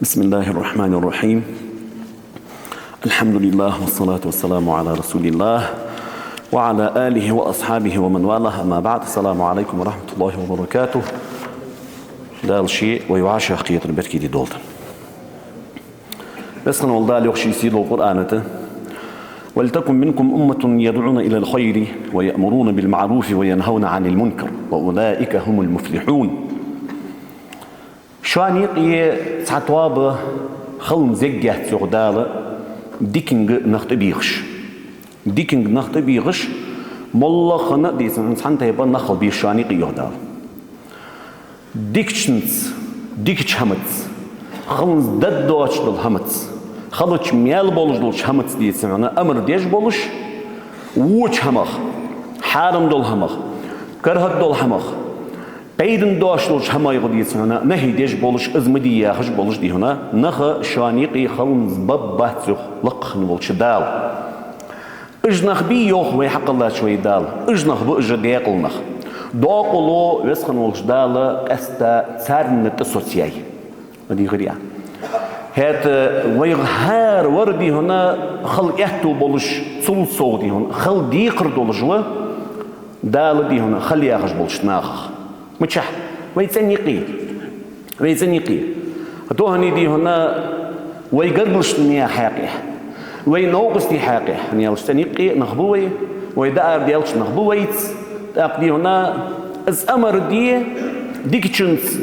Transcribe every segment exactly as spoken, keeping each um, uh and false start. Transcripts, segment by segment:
بسم الله الرحمن الرحيم. الحمد لله والصلاة والسلام على رسول الله وعلى آله وأصحابه ومن والاه. أما بعد. السلام عليكم ورحمة الله وبركاته. Дала ший вай вӀашагӀкхетар беркате долда. Веза хинна вола Дала йоах ший сийдолча Къуръана тӀа: «ولتكن منكم أمة يدعون إلى الخير ويأمرون بالمعروف وينهون عن المنكر وأولئك هم المفلحون». Шоана юкъе цхьа тоаба хила мегаш да, йоах Дала, диканга нах тӀабехаш. Диканга нах тӀабехаш, моллагӀа хинна а, дийцача, цхьан тайпара нах хила беза шоана юкъе, йоах Дала. Дикачунца, дикача хӀамаца, халонца дад доацаш дола хӀамаца, халача маьл болаш долча хӀамаца, дийцача, амар деш болаш, воча хӀамах, хьарам долча хӀамах, карахӀат долча хӀамах, пайдана доацаш долча хӀамах, дийцача, нахӀи деш болаш, из ма де яхаш болаш, дий хьона, нах шоана юкъе хила мегаш бац, йоах лакха хинна волча Дала. Уж нах бий, йоах вай хьакхеллача вай Дала. Уж нах ба уж декъала нах. Декъало, Веза хинна волча Дала къаьстта царна тӀа соцаяьй. Ма дийхарий Ӏа? ХӀаьта вайх хӀара вар, дий хьона, хила аьттув болаш, цул совгӀа, дий хьона, хила декхар долаш ва Дала, дий хьона, хила яхаш болча нахах. Мичахьа? Вай цӀен юкъе. Вай цӀен юкъе. Тахан, дий хьона, вай гаргарча наьха хьакъехьа, вай новкъостий хьакъехьа, хӀана аьлча цӀен юкъе нах ба вай, вай дӀаарадаьлча нах ба вайца. ТӀаккха, дий хьона, из амар де дикачунца,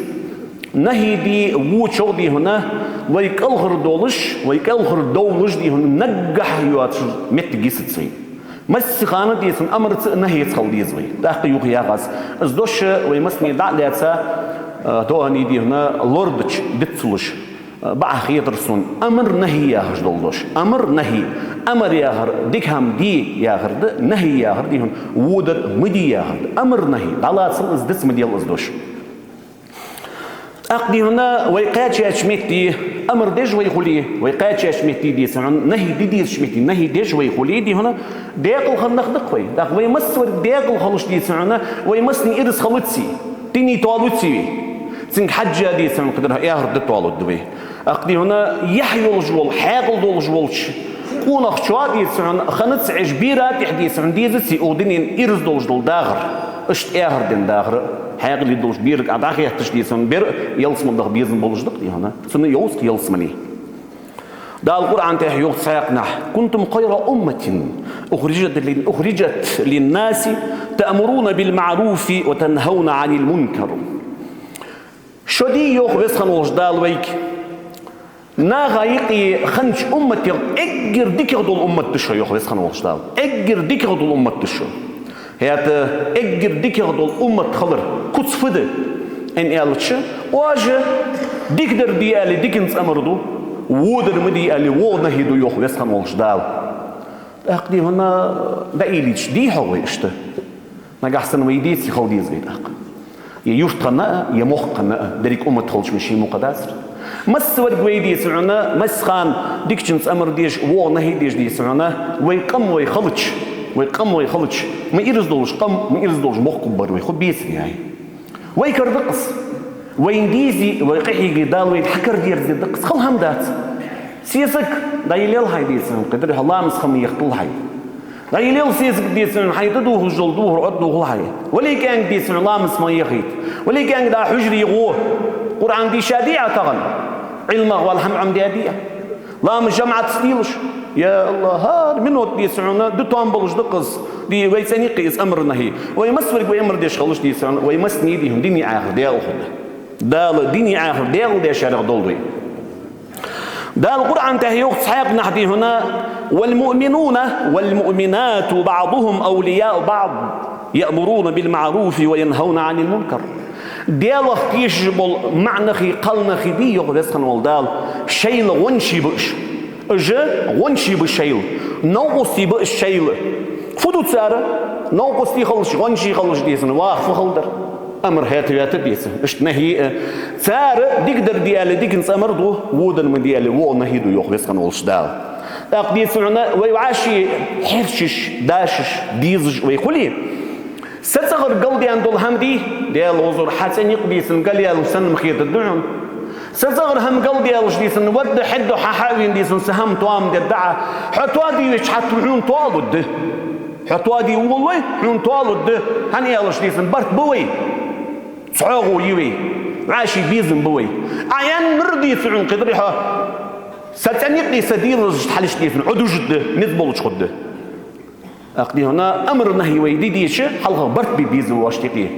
нахӀи де вочох, дий хьона, вай кӀалхардовлаш, вай кӀалхардовлаш, дий хьона, наггахьа йоацаш моттиг йисац вай. Масса хана, дийцача, амарца а, нахӀеца а хила деза вай. ТӀаккха юха яхац. Из дош вай массане дӀа а лаьца, а, тахан, дий хьона, лорадича дицлуш, а, бакъахьа хетар сона. Амар, нахӀи яхаш дола дош. Амар, нахӀи. Амар яхар дика хӀама де яхар да, нахӀи яхар, дий хьона, водар ма де яхар да. Амар, нахӀи. ДӀалацал из, диц ма дел из дош. ТӀаккха, дий хьона, вай кхаьчача метте амар деш вай хуле, вай кхаьчача метте, дийцача, нахӀи де дезача метте нахӀи деш вай хуле, дий хьона, декъала хинна нах да-кх вай. ТӀаккха вай массаварг декъала хилча, дийцача, вай массане ираз хилаций, дин тоалуций вай? Цунга хьежжа, дийцача, кхы дар ахарт да тоалургда вай. ТӀаккха, дий хьона, яхь йолаш вола, хьаькъал долаш волча къонахчоа, дийцача, ханца Ӏеш бера тӀехьа, дийцача, дезаций укх дунен ираз долаш дола дахар? Иштта ахарт ден дахар, хьаькъал долаш берага Ӏа дӀахетташ, дийцача, бер ялсмала даха безам болаш да-кх, дий хьона. Цунна йовз-кх ялсмале. Дала Къуръана тӀа йоах цхьаькханахьа: «كنتم خير أمة أخرجت لل-، أخرجت للناس تأمرون بالمعروف وتنهون عن المنكر». Шо дий, йоах Веза хинна волча Дала вайга, наха юкъе хиннача умматех эггара дикагӀа дола уммат да шо, йоах Веза хинна волча Дала. Эггара дикагӀа дола уммат да шо. ХӀаьта эггара дикагӀа дола уммат хилара куц фу да аьнна аьлча, оаш дикадар де аьле, диканца амар ду, водар ма де аьле, воӀ нахӀи ду, йоах Веза хинна волча Дала. ТӀаккха, дий хьона, дӀаийлача дий хьогӀ вай иштта? Нагахьа санна вай деций, хила деза вай тӀаккха. Е юрт хинна а, е мохк хинна а, деррига уммат хилча ма ший мукъа дацар. Массаварг вай, дийцача, масса хана дикачунца амар деш, воӀ нахӀи деш, дийцача, вай къам вай хилча, вай къам вай хилча, ма ираз долаш къам, ма ираз долаш мохк хургбар вай, ху бецарий? Вай кара да-кх из. Вайна дезий, вай къахьегий Дала вайна хьакара дерзадергда-кх из, хала хӀама дац. Сесаг, дӀайилел хьай, дийцача, кхы дар хьо ламаз ха ма яхийта хьай. ДӀайилел сесаг, дийцача, хьай тӀадувхаш дола духар оттадувхал хьай. Вале кӀаьнк, дийцача, ламаз ма яхийта. Вале кӀаьнк, дӀа хьужаре гӀо. Къуръан дийша дий Ӏа тахан? Ӏилмах вала хӀама Ӏомадаьдий Ӏа? Ламаз жамаӀатаца дийлаш? Я АллахӀ, хӀара минот, дийцача, да тоам болаш да-кх из. Дий, вай цӀен юкъе из амар, нахӀи. Вай массаварг вай амар деш хилча, дийцача, вай массане, дий хьона, дуне, ахарт декъала хургда. Дала дуне, ахарт декъала деш шаьрах долда вай. Дала Къуръана тӀа йоах цхьаькханахьа, дий хьона: «والمؤمنون والمؤمنات بعضهم أولياء بعض يأمرون بالمعروف وينهون عن المنكر». Даьлах тешаш бола маӀа нахи кхалнахи бий, йоах Веза хинна вола Дала, шоайла гӀончий ба уж. Уж гӀончий ба шоайла, новкъостий ба уж шоайла. Фу ду цар? Новкъостий хилча, гӀончий хилча, дийцача, ваха фу хала дар? Амар хӀаьта ваьттар, дийцача, иштта нахӀи а. Цар дикадар де аьле, диканца амар ду, водар ма де аьле, воӀ нахӀи ду, йоах Веза хинна волча Дала. ТӀаккха, дийцача, вай вӀаши хьерчаш, дашаш, дезаш вай хуле, са цӀагӀара галдаьнна дола хӀама дий, Даьла везар, хьа цӀен юкъ, дийцача, галъяьлча санна ма хетаргда хьона. Са цӀагӀара хӀама галдаьлча, дийцар, вадда хьедда хьа хьавена, дийцар, са хӀама тоам дедда Ӏа. Хьо тоаде вича хьатта хьона тоалургда. Хьо тоаде волавой, хьона тоалургда. ХӀана аьлча, дийцар, барт ба вай. ЦхьоагӀо я вай. ВӀаший безам ба вай. Ӏа аьннар, дийцар, хьона кхидӀа хьо. Са цӀен юкъе са дезалашта хьалхашка, дийцар, Ӏодужаргда, низ болаш хургда. ТӀаккха, дий хьона, амар-нахьи вай де дезача, хьалха барт бе беза вай воашта юкъе.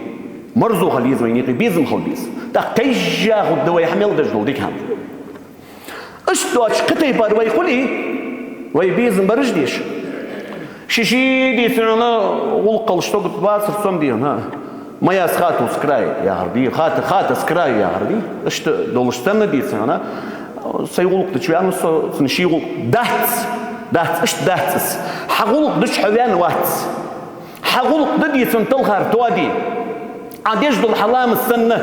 Марзо хила еза вайна юкъе, безам хила беза. ТӀаккха тайжжа хургда вай хьа мел деш дола дика хӀама. Иштта доацаш кхы тайпара вай хуле, вай безам бараш деш. Ший-ший, дийцар хьона, гӀулакх хилча сагот бацар цом, дий хьона. Моя хата с краю яхар дий, хата, хата с краю яхар дий. Иштта долаш санна, дийцар хьона, сай гӀулакх дича ваьннав со, цун ший гӀулакх дац, дац, иштта дац из. Хьа гӀулакх дича хьо ваьнна вац. Хьа гӀулакх да, дийцар, талхар тоаде. Ӏа деш дола хьа ламаз санна.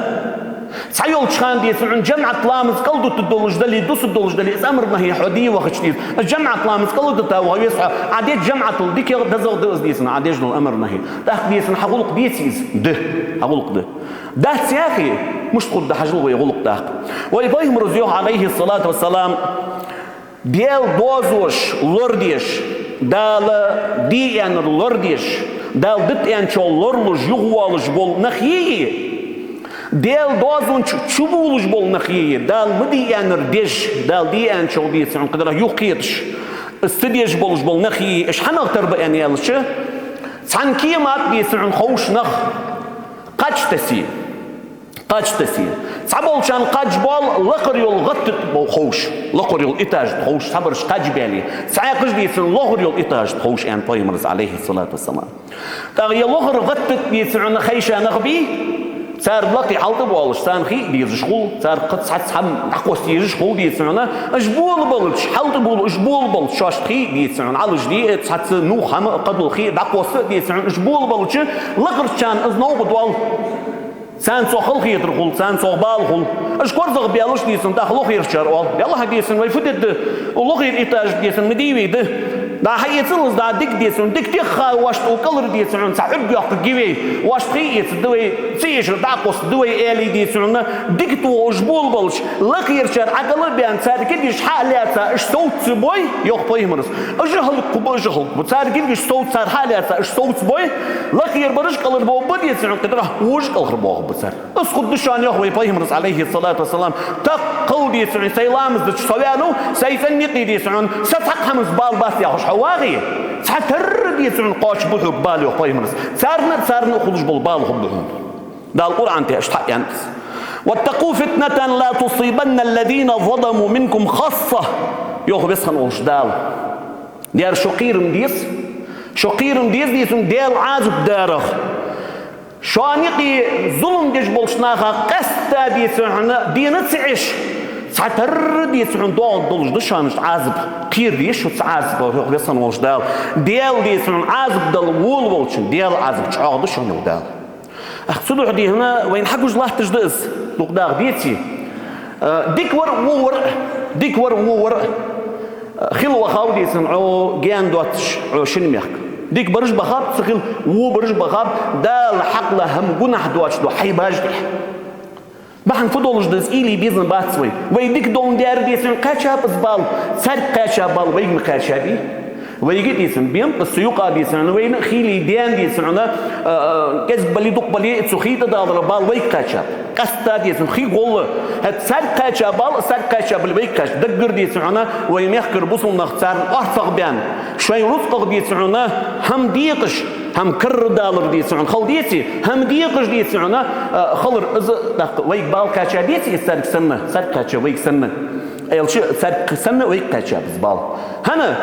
Цхьайолча хана, дийцар хьона, жамаӀат ламаз кӀалдутаргдолаш дале, дусаргдолаш дале, из амар-нахьи хьо де вахача, дийцар, жамаӀат ламаз кӀалдута ваха веза хьо, Ӏа деча жамаӀатал дикагӀа, дезагӀа да из, дийцар, Ӏа деш дола амар-нахьи. ТӀаккха, дийцар, хьа гӀулакх деций из? Да, хьа гӀулакх да. Дац яхе, мишта хургда хьажал вай гӀулакх тӀаккха. Вай Пайхамара йоах, Ӏалайхи ссалату вассалам, Даьла доазош лорадеш, Дала де аьннар лорадеш, Дала дита аьнначох лоралуш, юхавоалаш бола нах йий, Даьла доазон чу чубувлаш бола нах йий, Дала ма де аьннар деш, Дала де аьнначох, дийцар хьона, кхыдарах юхакхеташ, из ца деш болаш бола нах йий, уж хьа нах тара ба аьнна аьлча, цхьан кема тӀа, дийцар хьона, ховш нах кхаж тессе. Кхаж тессе. Цхьаболчарна кхаж боал лакхара йола гӀатта тӀа ба ховш, лакхара йола этаж тӀа ховш, цхьабараш кхаж баьле. Цхьаькхаш, дийцар хьона, лохара йола этаж тӀа ховш, аьннад Пайхамара, Ӏалайхи ссалату вассалам. ТӀаккха е лохара гӀатта тӀа, дийцар хьона, хайша нах бий, цар лакхе хьалтӀабоалаш, царна хий а дезаш хул, цар кхы цхьацца хӀама дӀакхосса езаш хул, дийцар хьона, уж болабалча, хьалтӀабувла уж болабалча, шоашта хий а, дийцар хьона, Ӏалаш де а, цхьацца нувха хӀама а, кхыдола хий а дӀакхосса а, дийцар хьона, уж болабалча, лакхарчарна из новкъа доал. Царна цох халахетар хул, царна цох бала хул. Уж корзагӀбаьлча, дийцар хьона, тӀаккха лохерчар оал: «Ялла, дийцар хьона, вай фу дергда? Лохера этаж, дийцар хьона, ма дий вай да. ДӀа хьаэцал из, дӀа дика, дийцар хьона, дика тӀехха воашта укх кӀалхара, дийцар хьона, цхьа хьург йоаккхаргья вай, воашта хий а эцаргда вай, цига эшар дӀакхоссаргда вай», — аьле, дийцар хьона, дика тохаш уж болабалча, лакхерчар Ӏа кӀал а баьнна, цар кулгаш хьа а лаьца, уж совцабой, йоах Пайхамара. Уж хӀалакхургба, уж хӀалакхургба. Цар кулгаш совца, цар хьа а лаьца, уж совцабой, лакхера бараш кӀалхарбоахаргба, дийцар хьона, кхыдарах вож кӀалхарбоахаргба цар. Из хургда шоана, йоах вай Пайхамара, Ӏалайхи ссалату вассалам. Тахкал, дийцар хьона, сай ламаз дича со ваьннав, сай цӀен юкъе, дийцар хьона, са цхьаккха хӀамаца бала бац яхаш хьо вагӀе, цхьатарра, дийцар хьона, кхоачаргба хьога бала, йоах Пайхамара. Царна а, царна а хулаш бола бала хургба хьона. Дала Къуръан тӀа иштта хьааьннад из: «واتقوا فتنة لا تصيبن الذين ظلموا منكم خاصة», — йоах Веза хинна волча Дала. Дера, шо кхерам деза, шо кхерам деза, дийцар хьона, Даьла Ӏазап дарах. Шоана юкъе зулам деш болча наха къаьстта, дийцар хьона, дена ца Ӏеш, цхьатарра, дийцар хьона, доагӀаргдолаш да шоана Ӏазап. Кхера деза шо цу Ӏазапах, йоах Веза хинна волча Дала. Даьла, дийцар хьона, Ӏазап дала волаволчоа Даьла Ӏазап чӀоагӀа да шоана, йоах Дала. ТӀаккха цудухьа, дий хьона, вайна хьагуш латташ да из, дукха дагӀа деце. Э, дика вар а, во вар а, дика вар а, во вар а, э, хила вахав, дийцар хьона, Ӏо гаьна доацаш, Ӏо шин мехка. Дика бараш бахаб, ца хила, во бараш бахаб, Дала хьакъ лаьца хӀама гунахь доацаш да хьай бажа тӀа. Бахьан фу долаш да из, уйла е безам бац вай. Вай дика доландаь, дийцар хьона, кхаьчаб из бала, царга кхаьча бала вайга ма кхаьчабий. Вайга, дийцар хьона, бем, из цу юкъа, дийцар хьона, вайна а хилий даьна, дийцар хьона, а, а, кӀезига бале, дукха бале, цу хий тӀадалара бала вайга кхаьчаб. Къаьстта, дийцар хьона, хий гӀолла. ХӀаьта царга кхаьча бала, царга кхаьча бала вайга кхаьчаб. Даггара, дийцар хьона, вай мехкара бусалба нах, царна орцагӀбаьнна, шоай рузкъах, дийцар хьона, хӀама декъаш, хӀама каррадалар, дийцар хьона, хала деце, хӀама декъаш, дийцар хьона, а, хилар, из тӀаккха вайга бала кхаьча деций из царга санна, царга кхаьча вайга санна? Аьлча, царга санна вайга кхаьчаб из бала. ХӀана?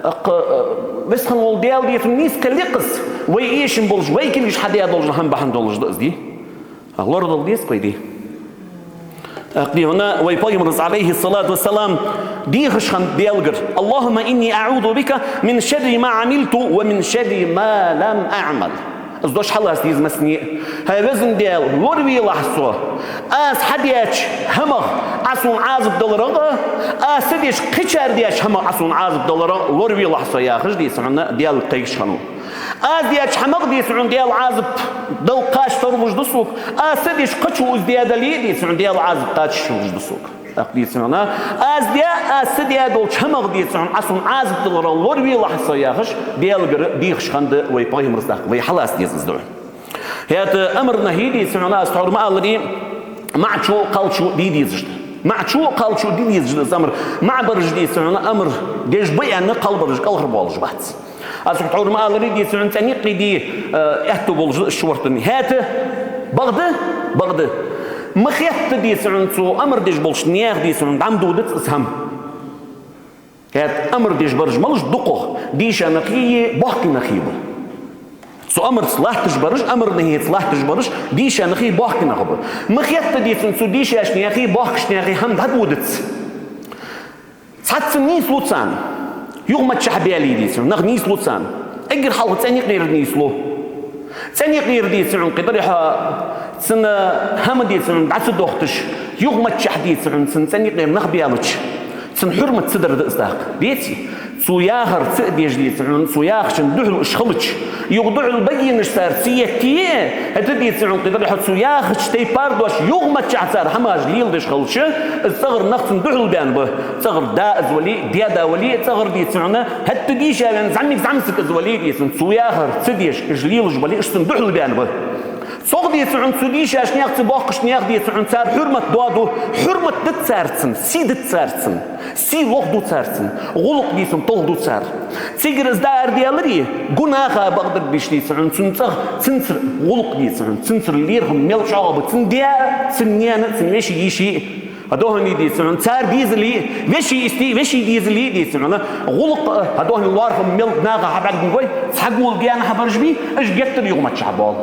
ТӀаккха, а, Веза хинна вола Даьла, дийцар хьона, нийса кхел я-кх из, вай эшам болаш, вай кулгаш хьадаь долаш хӀама бахьан долаш да из, дий. А, лорадала деза-кх вай, дий. ТӀаккха, дий хьона, вай Пайхамара, Ӏалайхи ссалату вассалам, дехаш хиннад Даьлагара: «اللهم إني أعوذ بك من شر ما عملت ومن شر ما لم أعمل». Из дош хьалаца деза массане а. ХӀай Везан Даьла, лоравелахь со, аз хьадеча хӀамах Ӏа сона Ӏазап даларах а, аз ца деш кхычар деча хӀамах Ӏа сона Ӏазап даларах а лоравелахь со, яхаш, дийца хьона, Даьлага кхайкаш хиннав. Аз деча хӀамах, дийца хьона, Даьла Ӏазап дала кхача тарлуш да сога, аз ца деш кхычо из даь дале а, дийца хьона, Даьла Ӏазап кхачаш хулаш да сога. ТӀаккха, дийца хьона, аз даь, аз ца даь долча хӀамах, дийца хьона, Ӏа сона Ӏазап даларах лоравелахь со, яхаш, Даьлагара дехаш хиннад вай пайхамара, тӀаккха вай хьалаца деза из да. ХӀаьта амар-нахьи, дийца хьона, аз тхьовра ма аллара, маӀачо а кхалчо а де дезаш да. МаӀачо а кхалчо а де дезаш да из амар. МаӀа бараш, дийца хьона, амар деш ба аьнна, кхалбараш кӀалхарбоалаш бац. Аз тхьовра ма аллара, дийца хьона, цӀен юкъе де, э, аьттув болаш да уж шортта. ХӀаьта бакъда, бакъда, ма хетта, дийца хьона, цу амар деш болча наьха, дийца хьона, дӀа ма додац из хӀама. ХӀаьта амар деш бараш малаш ба дукхагӀа, дийша нахи, боккхий нахи ба. Цу амарца латташ бараш, амар-нахьица латташ бараш дийша нахи, боккхий нах ба. Ма хетта, дийца хьона, цу дийшача наьхеи боккхача наьхеи хӀама дӀадодац. Цхьацца нийслу царна. Юхамаччахьа баьле, дийца хьона, нах нийслу царна. Эггара хьалха цӀен юкъера нийслу. ЦӀен юкъера, дийца хьона, кхы тӀарихьа цунна хӀама, дийца хьона, дӀа ца дохийташ, юхамаччахьа, дийца хьона, цун цӀен юкъера нах баьлча, цун хьурмат ца дар да из, тӀаккха. Деций? Цо яхар ца а деш, дийца хьона, цо яхачун духьала уж хилча, юха духьала багенаш цар ца етте а, хӀаьта, дийца хьона, кхы тӀарихьа цо яхача тайпара дош юхамаччахьа цар хӀамаш леладеш хилча, из цӀагӀара нах цун духьала баьнна ба. ЦӀагӀара да из вале а, даь-да вале а, цӀагӀара, дийца хьона, хӀаьта дийша ваьнна зӀамига зӀамсаг из вале а, дийца хьона, цо яхар ца деш, уж лелаш бале а, уж цун духьала баьнна ба. ЦогӀа, дийца хьона, цу дийшача наьха, цу боккхача наьха, дийца хьона, цар хьурмат доаду, хьурмат ду цар цунна, сий ду цар цунна, сий лохду цар цунна, гӀулакх, дийца хьона, толхаду цар. Цигара из дӀаарадаьларе, гу наха бакъдаргдиш, дийца хьона, цун цӀагӀа, цунцара гӀулакх, дийца хьона, цунцара лерхӀам мел чӀоагӀа ба, цун даь а, цун наьна а, цун веший-йиший а. ХӀа, доханий, дийца хьона, цар дезале а, веший истий, веший дезале а, дийца хьона, гӀулакх а, хӀа, доханий, лоархӀам мел наха хьабӀаргагой, цхьа гул гаьна хьабараш бий, уж геттара юхамаччахьа боал.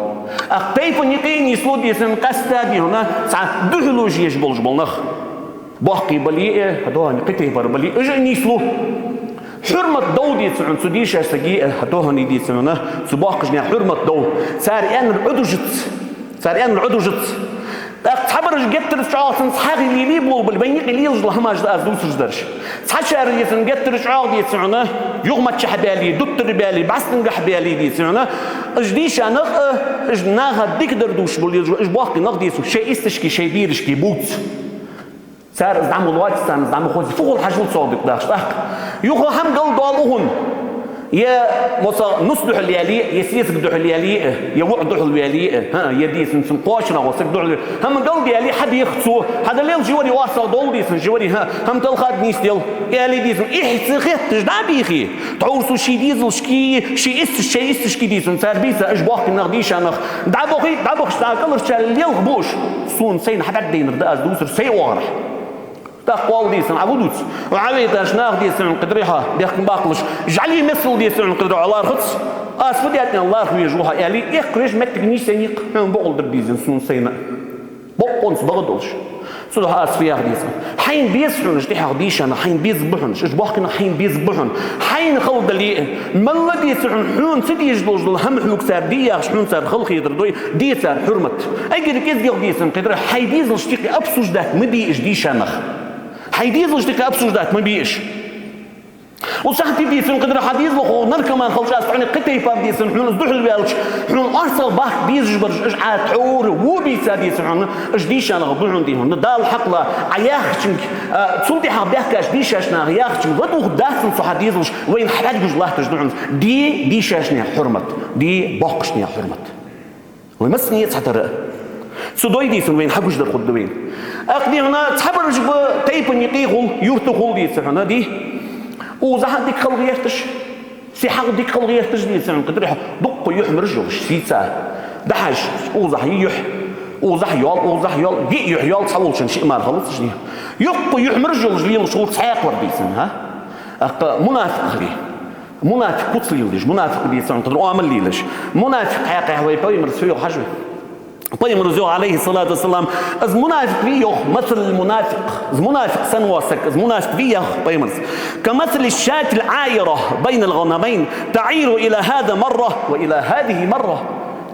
ТӀаккха тайпан юкъе нийслу, дийца хьона, къаьстта, дий хьона, цхьа духьала уж еш болаш бола нах. Боккхий бале а, хӀа, доханий, кхы тайпара бале а, уж а нийслу. Хьурмат дов, дийца хьона, цу дийшача сага а, хӀа, доханий, дийца хьона, цу боккхача наьха хьурмат дов. Цар аьннар Ӏодужац. Цар аьннар Ӏодужац. ТӀаккха цхьабараш геттара чӀоагӀа цунца хьагӀ лелий болабале, вайна юкъе лелаш дола хӀамаш да аз дувцаш дараш. Цхьачар, дийца хьона, геттара чӀоагӀа, дийца хьона, юхамаччахьа баьле, дуттара баьле, бӀастангахьа баьле, дийца хьона, уж дийша нах а, уж наха дикадар дувцаш бола лелаш ба, уж боккхий нах, дийца хьона, шоай исташка, шоай берашка бувц. Цар из дӀа ма лоац, царна из дӀа ма хоза, фу хул хьажал цогӀа дика дахаш, тӀаккха. Юха хӀама галдоал укхун. Е, масала, нус духьал яле а, е сесаг духьал яле а, е воӀ духьал вале а, хӀа, е, дийца хьона, цун кхоачара вола саг духьал вале а. ХӀама галдаьле, хьабеха цо, хьадалел, живари оарцагӀа довла, дийца хьона, живари, хӀа, хӀама талхад, нийсдел, аьле, дийца хьона, ихьа ца хетташ дӀа а бийхе, тхьовра цо ший дезалашка, ший исташ-, шоай исташка, дийца хьона, цар бийца, уж боккхий нах, дийша нах, дӀабохий, дӀабохаш, дӀа кӀалхарчар лелхабу уж. Сона сайна хьабӀаргадайнар да аз дувцар сай оагӀорахьа. ТӀаккха оал, дийца хьона, Ӏа фу дувц? Ӏа вайташ нах, дийца хьона, кхы тӀарихьа, бехк ма баккхалаш, жӀали миссел, дийца хьона, кхы тӀарихьа лархӀац. Аз фу даьтта лархӀа везаш ва хьо, аьле, эккхавеш моттиг нийсъенна я-кх, хьона бокъал дар беза сона сайна. Бокъонца багӀа долаш. Цудухьа аз фу йоах, дийца хьона. Хьайна беза хьона уж тӀехьагӀа дийша нах, хьайна безаргба хьона уж, уж боккхий нах хьайна безаргба хьона. Хьайна хала дале а, мел а, дийца хьона, хьона ца дезаш долаш дола хӀама хьога цар де яхаш, хьона цар халахетар дой, де цар хьурмат. Эггара кӀезигагӀа, дийца хьона, кхы тӀарихьа хьай дезалашта юкъе обсуждать ма бе уж дийша нах. Хьай дезалашта юкъе обсуждать ма бе уж. Укх сахьате, дийца хьона, кхы тӀарихьа хьа дезалхо наркоман хилча, аз хьона кхы тайпара, дийца хьона, хьона из духьал ваьлча, хьона оарцагӀа баккха безаш бараш, уж Ӏа тхьовра во бийца, дийца хьона, уж дийша нах ба хьона, дий хьона, Дала хьакъ лой, Ӏа яхачунга, а, цул тӀехьагӀа баьхкача дийшача наха яхачунга ладувгӀа дацар цу хьа дезалаша, вайна хьабӀаргагуш латташ да хьона. Де дийшача наьха хьурмат, де боккхача наьха хьурмат. Вай массане а цхьатарра. Цу дой, дийца хьона, вайна хьагуш дар хургда вайна. ТӀаккха, дий хьона, цхьабараш ба тайпан юкъе хул, юрта хул, дийца хьона, дий. Укхаза хьа дика хила гӀерташ, сихьагӀа дика хила гӀерташ, дийца хьона, кхы тӀарихьа дукха юхьмараш йолаш, сийца. ДӀахьажа, укхаза хьа йи юхь, укхаза хьа йоал, укхаза хьа йоал, йиъ юхь йоал, цхьаволчун шиъ мара хилац уж, дий. Йоккха юхьмараш йолаш лелаш хул цхьаькхавар, дийца хьона, хӀа? ТӀаккха мунафикъ хиле. Мунафикъ куц леладеш, мунафикъ, дийца хьона, кхы тӀара оамал лелаш. Мунафикъ хьакъехьа вай пайхамара фу йоах хьажа вай. Пайхамара йоах, Ӏалайхи ссалату вассалам, из мунафикъ вий йоах, مثل المنافق, из мунафикъ санна вола саг, из мунафикъ вий йоах пайхамара: كمثل الشاة العائرة بين الغنمين تعير إلى هذا مرة وإلى هذه مرة.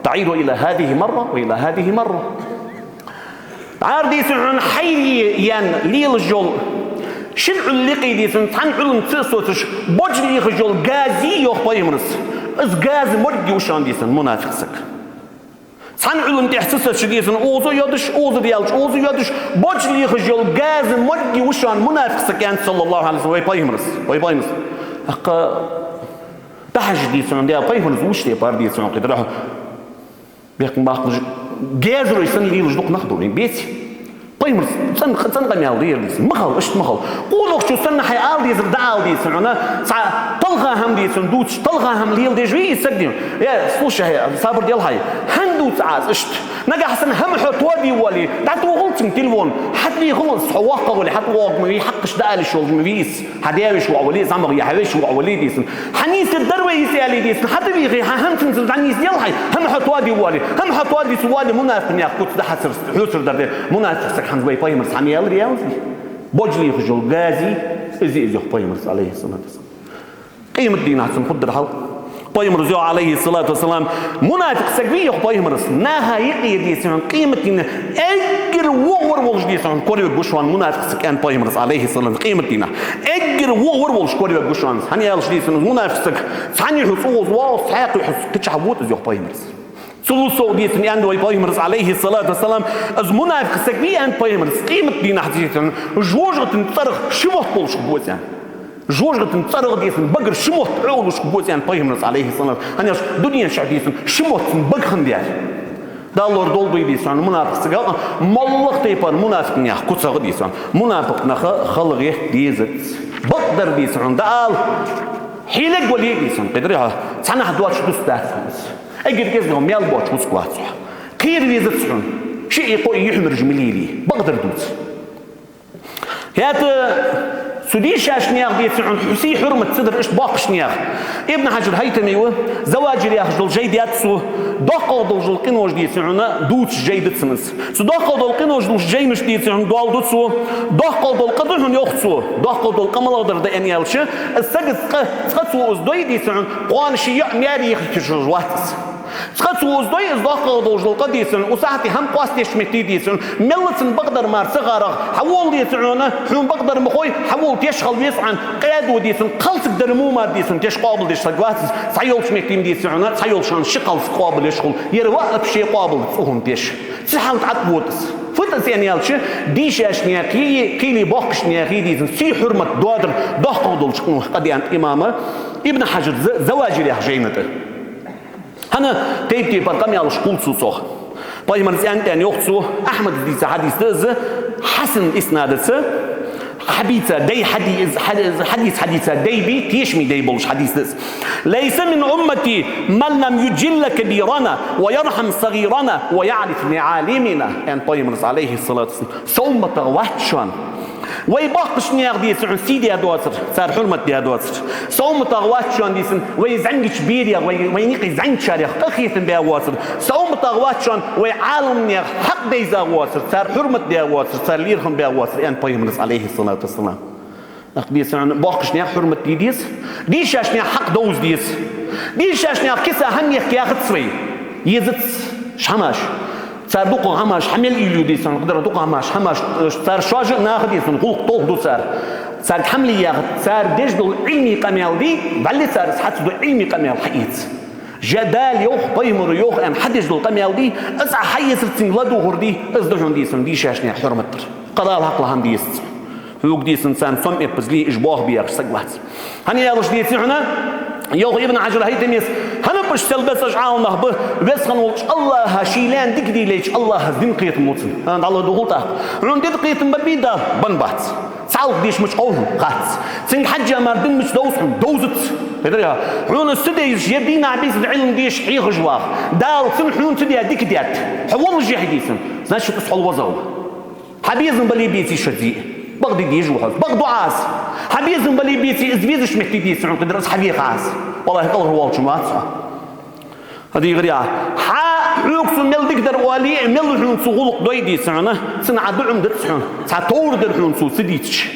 تعير إلى هذه مرة وإلى هذه مرة. ара дийцар хьона хьайра яьнна лелаш йола шин Ӏуьллий юкъе дийцар хьона, цхьан Ӏуьлланца ца соцаш, бож лехаш йола газа, йоах пайхамара. Из газа морг я шоана дийцар хьона мунафикъ саг. Цхьан Ӏуьллан тӀехьа ца соцаш дийцар хьона, укхаза йодаш, укхаза даьлча, укхаза йодаш, бож лехаш йола газа морг я шоана мунафикъ саг, аьннад, صلى الله عليه وسلم, вай пайхамара. Вай пайхамара. ТӀаккха дӀахьажача дийцар хьона, Даьла пайхамара вувцаш тайпара дийцар хьона, кхы дӀахьо бехк ма баккхалаш, гезарой санна лелаш дукха нах да вай, беций? Пайхамара цӀена, цӀена къамаьл да ер дийцар хьона. Ма хила, иштта ма хила. Къонахчо санна хьай ала дезар дӀаала дийцар хьона, цхьа талха хӀама дийцар хьона дувцаш, талха хӀама леладеш вий из саг дийцар хьона. Э, слушай, сабар де хьай. ХӀана дувц Ӏа из иштта? Нагахьа санна хӀама хьо тоаде воале, дӀатохал цунга телефон. ХьатӀавийхал из, хьо воккха вале, хьатӀавоагӀарг ма вий, хьакхаш дӀаала йиш йолаш ма вий из. Хьа даь-веший воӀ вале, зӀамагӀа я хьа веший воӀ вале дийцар хьона. Хьа нийсса дар вай из аьле дийцар хьона, хьатӀавийхе, хьа хӀама цунца дӀанийсделахь, хӀама хьо тоаде воале, хӀама хьо тоаде ца воале, мунафикъ наьха куц да хьацар, хьоцар дар да, мунафикъ саг хӀанз вай пайхамара хӀама аьлар, аьлар. Бож лехаш йола газа я из, из йоах пайхамара, عليه الصلاة والسلام. Къемата дийнахьа цунна хургдар хьал. Пайхамара йоах, عليه الصلاة والسلام, мунафикъ саг вий, йоах пайхамара, наха юкъе дийцар хьона, къемата дийнахьа эггара вогӀавар волаш дийцар хьона коравергва шоана мунафикъ саг, аьннад пайхамара, عليه السلام, къемата дийнахьа. Эггара вогӀавар волаш коравергва шоана. ХӀана аьлча дийцар хьона, мунафикъ саг цхьан юхьа цу укхаза воагӀа, цхьаькха юхьа кхычахьа вода из, йоах пайхамара. Цул совгӀа дийцар хьона, аьннад вай пайхамара, عليه الصلاة والسلام, из мунафикъ саг вий, аьннад пайхамара, къемата дийнахьа дийцар хьона, жожагӀатен цӀерах ши мотт болаш хургва из, аьнна. ЖожагӀатен цӀерах дийцар хьона багара ши мотт Ӏовлаш хургва из, аьннад пайхамара, عليه الصلاة والسلام. ХӀана аьлча дунен чу дийцар хьона ши мотт цун бага хиннадаь. Дала лорадолда вай дийцар хьона мунафикъ сага, моллагӀа тайпара мунафикъ наьха куцагӀа дийцар хьона. Мунафикъ нах хала гӀерта дезац. Бакъдар дийцар хьона дӀаала. Хьелег вале дийцар хьона, кхы дӀахьо, цхьаннахьа доацаш дус дац хьона из. Эггара кӀезига маьл боацаш хӀуск вац хьо. Кхера везац хьона. Шиъ, кхоъ юхьмараш ма лелий. Бакъдар дувца. ХӀаьта цу дийшача наьха дийцар хьона хьу-, сий хьурмат ца дар иштта боккхача наьха. Ибн Хьаджар ХӀайтами ва, Заваджир яхаш дола жай даьд цо, доккхагӀа долаш дола къинош дийцар хьона дувцаш жай да цун из. Цу доккхагӀа дола къинош долча жайнашта дийцар хьона доал ду цо, доккхагӀа дола къа да хьона, йоах цо, доккхагӀа дола къа малагӀа дар да аьнна аьлча, из сага цкъа, цкъа цо из дой дийцар хьона, кхоана ший йоӀ маьре яхийташ вац из. Цкъа цо из дой, из доккхагӀа долаш дола къа дийцар хьона, укх сахьате хӀама къоастадеш метте дийцар хьона, мелла цунна бакъдар мара ца гӀаргӀа, хьавола дийцар хьона, хьона бакъдар ма хой, хьавола теш хила веза хьона, къаьда дийцар хьона, кхалсаг дар мо мара дийцар хьона, теш къоабалдеш саг вац из, цхьайолча метте дийцар хьона, цхьайолча хана ши кхалсаг къоабалъеш хул, ер ва а вообще къоабал ца хул теш. Цу хьала тӀа тӀавода из. Фу да из аьнна аьлча, дийшача наьха, кхы-, кхыйола боккхача наьха дийцар хьона сий хьурмат доадар доккхагӀа долча къиношта къа да, аьннад имама Ибн Хьаджара За-, Заваджир яхача жайна тӀа. ХӀана тайп-тайпара къамаьлаш хул цу цох. Пайхамара аьннад аьнна йоах цо, Ахьмада дийца хьадис да из, хьасан иснадаца, хьабийца дай хьади-, из хьади-, из хьадис хьадийца дай бий, тешаме дай болаш хьадис да из. ليس من أمتي من لم يجل كبيرنا ويرحم صغيرنا ويعرف معالمنا, аьннад пайхамара, عليه الصلاة والسلام. Са умматах вац шоана вай боккхача наьха дийцар хьона сий даь доацар, цар хьурмат даь доацар. Са умматах вац шоана дийцар хьона вай зӀамигача берех, вай, вайна юкъе зӀамигачарех къахетам баь воацар. Са умматах вац шоана вай Ӏаламнаьха хьакъ дайза воацар, цар хьурмат даь воацар, цар лерхӀам баь воацар, аьннад пайхамара, عليه الصلاة والسلام. ТӀаккха дийцар хьона боккхача наьха хьурмат де деза, дийшача наьха хьакъ довза деза. Дийшача наьха киса хӀама ехка яхац вай. Езац уж хӀамаш. Цар дукха хӀамаш хьа мел уйла ю дийцар хьона, кхыдар дукха хӀамаш, хӀамаш, цар шоаш а наха дийцар хьона гӀулакх толхаду цар. Царга хӀама ле яхац, цар деш дола Ӏилмий къамаьл дий, валлахӀи, цар из хьа ца ду, Ӏилмий къамаьл хьаэца. Жа Дала йоах, пайхамара йоах аьнна хьадеш дола къамаьл дий, из Ӏа хьаэцар, цунга ладувгӀар дий, из да хьона дийцар хьона дийшача наьха хьурмат дар. Кхыдола хьакъ ла хӀама дезац. Хьога дийцар хьона царна цомма эппазле уж боха бехаш саг вац. ХӀана аьлча дийцар хьона, йоах Ибн Хьаджар ХӀайтамес, хӀана паш сел бецаш Ӏаламнах ба, веза хинна волча АллахӀа ший лаьна дика де лайча, АллахӀа из дина кхетам лу цунна. ХӀана, дӀаладувгӀал тӀаккха. Хьона дина кхетам бабий Дала? Бан бац. Цхьалха дийша мича къовл хьона? Хац. Цунга хьежжа мара дина мича довз хьона? Довзац. Хетарий хьона? Хьона из ца дайзача, ер дийнахьа-бийсанна Ӏилма деш хьехаш вагӀа Дала цунна хьона ца даь дика даьд. Хьо воллашехьа дийцар хьона, значит, из хьол везагӀа ва. Хьа безам бале беций шозза а, бакъде дезаш ва хьо из. Бакъду Ӏа из. Хьа безам бале беций, из везача метте дийцар хьона, кхыдар из хьавеха Ӏа из. ВаллахӀи, кӀалхарвоалаш ма вац хьо. ХӀа, дийгӀар я. Хьа, хьога цо мел дика дар оале а, мел хьона цо гӀулакх дой дийцар хьона, цунна Ӏа дуӀа ма дац хьона, цхьа товр дар хьона цо ца дийцача.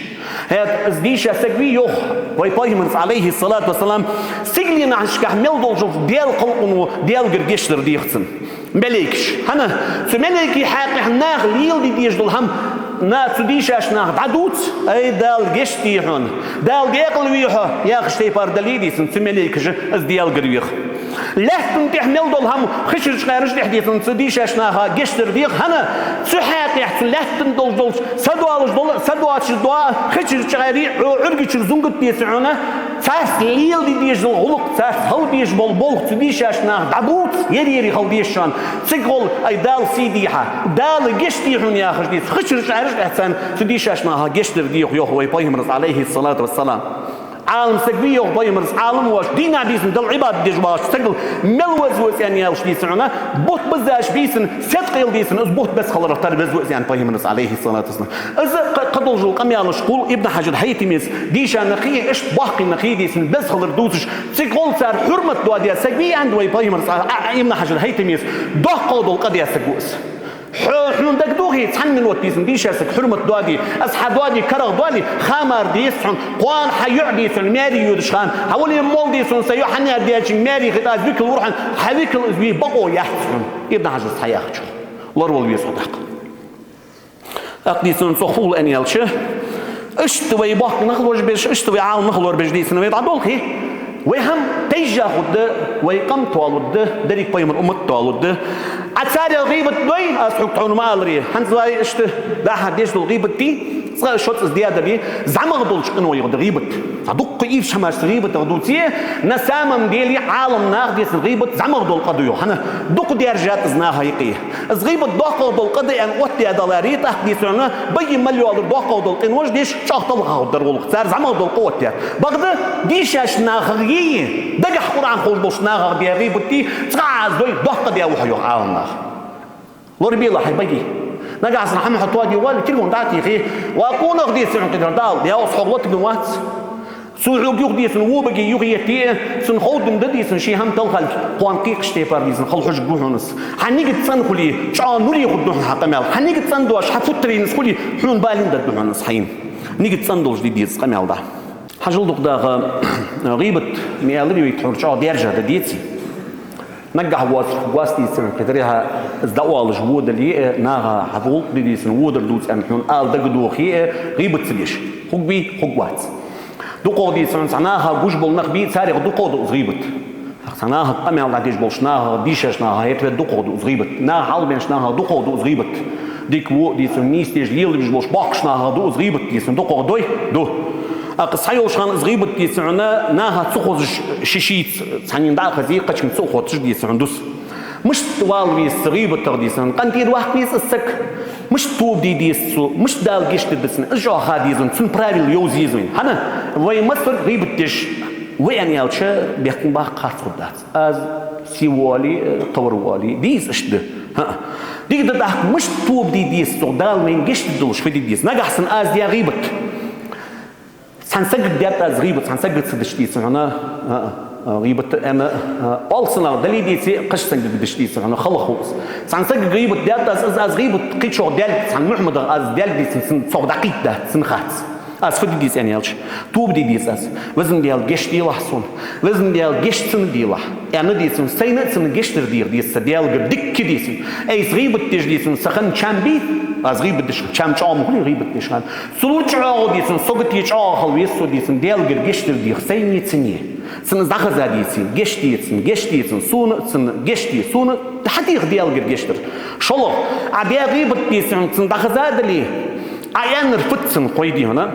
ХӀаьта из дийша саг вий, йоах вай Пайхамара, Ӏалайхи ссалату вассалам, сигаленашкахь мел долча Даьла халкъо Даьлагара гешт дар дех цунна. Малейкаш. ХӀана? Цу малейкий хьакъехьа наха леладе дезаш дола хӀама, на-, цу дийшача наха дӀадувц: «Ай, Дала гешт дий хьона, Дала декъала вий хьо», яхаш тайпара дале а дийцача, цу малейкаша из Даьлагара вех. Лаьттан тӀа мел дола хӀама хечирча гӀараш тӀа дийцача, цу дийшача наха гешт дар дех. ХӀана? Цу хьакъехьа, цу лаьттан долаш долча, са доалаш дола, са доацаш дола, хечирча гӀари, Ӏу-, Ӏургачура зунгат дийцача хьона, царца леладе дезаш дола гӀулакх, царца хила дезаш бола болх цу дийшача наха дӀадувц, ер-ерий хила дезаш хьона. Цига гӀолла: «Ай, Дала сий дий хьа, Дала гешт дий хьона», яхаш дийцача, хечирча гӀараш тӀа царна, цу дийшача наха гешт дар дех, йоах вай Пайхамара, Ӏалайхи ссалату вассалам. Ӏалам саг вий, йоах Пайхамара, Ӏалам воацаш, дийнахьа дийцача Далла Ӏибадат деш воацача сагал мел веза ва из аьнна аьлча дийцача хьона, бутт биззача бийсан, седкъел дийцача, из бутт беза хиларах тара веза ва из аьнна Пайхамара, Ӏалайхи ссалату вассалам. Из кхы-, кхы долаш дола къамаьлаш хул Ибн Хьаджар ХӀайтамес, дийша нах а, иштта боккхий нах а дийцача беза хилар дувцаш, цига гӀолла цар хӀурмат доадаь саг вий аьннад вай Пайхамара, а, а, Ибн Хьаджар ХӀайтамес, доккхагӀа дола къа даь саг ва из. Хьо-, хьона дагадохий, цхьан минот дийцача дийша саг хӀурмат доаде, из хьа доаде, карагӀдоале, ха мара дезац хьона, кхоана хьа йоӀ дийцача маьре йодача хана, хьа вале молла дийцача са йоӀ хьа наьха даьчунга маьре хетта, из викал вир хьона, хьа викал из ве бокъо яц хьона, Ибн Хьаджара хьаяхачох. Лоравала веза хьо тӀаккха. ТӀаккха дийцача цох фу хул аьнна аьлча, иштта вай боккхий нах лорабеш, иштта вай Ӏалам нах лорабеш дийцача вай дӀадолхе, вай хӀама тайжжа хургда, вай къам тоалургда, деррига Пайхамара уммат тоалургда. Ӏа царех гӀийбат дой, аз хьога тхона ма аллара, хӀанз вай иштта дӀахо деш дола гӀийбат дий, цкъа-шозза из даь дале, зӀамагӀа долча къинойх да гӀийбат. Цхьа дуккха ийрча хӀамаш цу гӀийбатах дувце, на самом деле Ӏалам наха дийцача гӀийбат зӀамагӀа дола къа да йоах. ХӀана? Дукха даьржад из наха юкъе. Из гӀийбат доккхагӀа дола къа да аьнна оттадаь даларе, тӀаккха дийцача хьона, баьи мел йоаллар доккхагӀа дола къинош деш, чӀоагӀа талхагӀа дар гӀулакх. Цар зӀамагӀа дола къа оттадаьд. Бакъда дийшача нахах йий, дагахьа Къуръан ховш болча нахах даь гӀийбат дий, цкъа а из дой, доккха даь ва хьо йоах Ӏалам наха. Лорабелахь хьай баге. Нагахьа санна хӀама хьо тоаде воале, телефон дӀатехе, ва къонах, дийцача хьона, кхидӀа Дала, я аз хьох латаргвац. Цо хьога юха дийцача, во баге юхаетте, цунна ховргда дийцача, ший хӀама талхалга, кхоана кхийкхача тайпара дийцача, хала хьожаргва хьона из. Хьа нигат цӀена хуле, чӀоагӀа нуре хургда хьона хьа къамаьл. Хьа нигат цӀена доацаш, хьа путтаренца хуле, хьона балийна даргда хьона из хьайна. Нигат цӀена долаш де деза къамаьл да. Хьажал, дукха даха гӀийбат ма аьлар вай, тхьовра чӀоагӀа даьржа да, деций. Наггахьа воацар хургвац, дийцача хьона, кхидӀа хьа из дӀаоалаш во дале а, наха хьа гӀулакх де дийцача водар дувц аьнна хьона ала дагадохе а, гӀийбат ца деш. Хургвий? Хургвац. ДукхагӀа, дийцача хьона, цхьа наха гуш бола нах бий, царех дукхагӀа да из гӀийбат. Цхьа нахага къамаьл дӀадеш болча нахах, дийшача нахах, хӀаьта вай дукхагӀа да из гӀийбат. Наха хьалбеннача нахах дукхагӀа да из гӀийбат. Дика, во, дийцача, нийса деш, лелабеш болча боккхача нахах да из гӀийбат, дийцача, дукхагӀа дой? Да. ТӀаккха цхьайолча хана из гӀийбат, дийцача хьона, наха ца хозаш ши-шийца, цхьанне дӀа а хазий, кхычунга ца а хотташ, дийцача хьона, дус. Мишта вала веза цу гӀийбатах, дийцача хьона? КъинтӀера ваккха веза из саг? Мишта тоба де деза цо? Мишта Дала гешт дергда цунна? Из чӀоагӀа ха деза вайна, цун правила йовза еза вайна. ХӀана? Вай массарг гӀийбат деш ва аьнна аьлча, бехктокхаш баккха харц хургдац. Аз сий воале, кхывар воале, деза иштта да. ХӀаа. Дика да, тӀаккха мишта тоба де деза цох, Дала вайна гешт дергдолаш фу де деза? Нагахьа санна аз даь гӀийбат. Цхьан сагага даьд аз гӀийбат, цхьан сагага ца дича, дийцача хьона, а, а, гӀийбат аьнна, а, оалаш санна дале а, деций, кхыча сагага дича, дийцача хьона, хала хул из. Цхьан сагага гӀийбат даьд аз, из аз гӀийбат кхычох даьлга, цхьан Мухьаммадах аз даьлга, дийцача, цун цох дӀакхийтта дац, цун хац. Аз фу де деза аьнна аьлча, тоба де деза аз. Везан Даьла, гешт делахь сона. Везан Даьла, гешт цунна делахь, аьнна, дийцача, сайна а цунна гешт дар дех деза са Даьлагара дикка, дийцача. Айса гӀийбат деш, дийцача, са хана чам бий, аз гӀийбат деш, чам чӀоагӀа ма хулий гӀийбат деш хана. Цул чӀоагӀа, дийцача, сагота чӀоагӀа хила веза со, дийцача, Даьлагара гешт дар дех сайне а цунне. Цунна из дӀахаза, деций, гешт де цунна, гешт де цунна, сона а цунна гешт де, сона а хьадех Даьлагара гешт дар. ШоллагӀа, Ӏа даь гӀийбат, дийцача, цунна дӀахаза дале, Ӏа аьннар фуд цунна, кхой, дий хьона,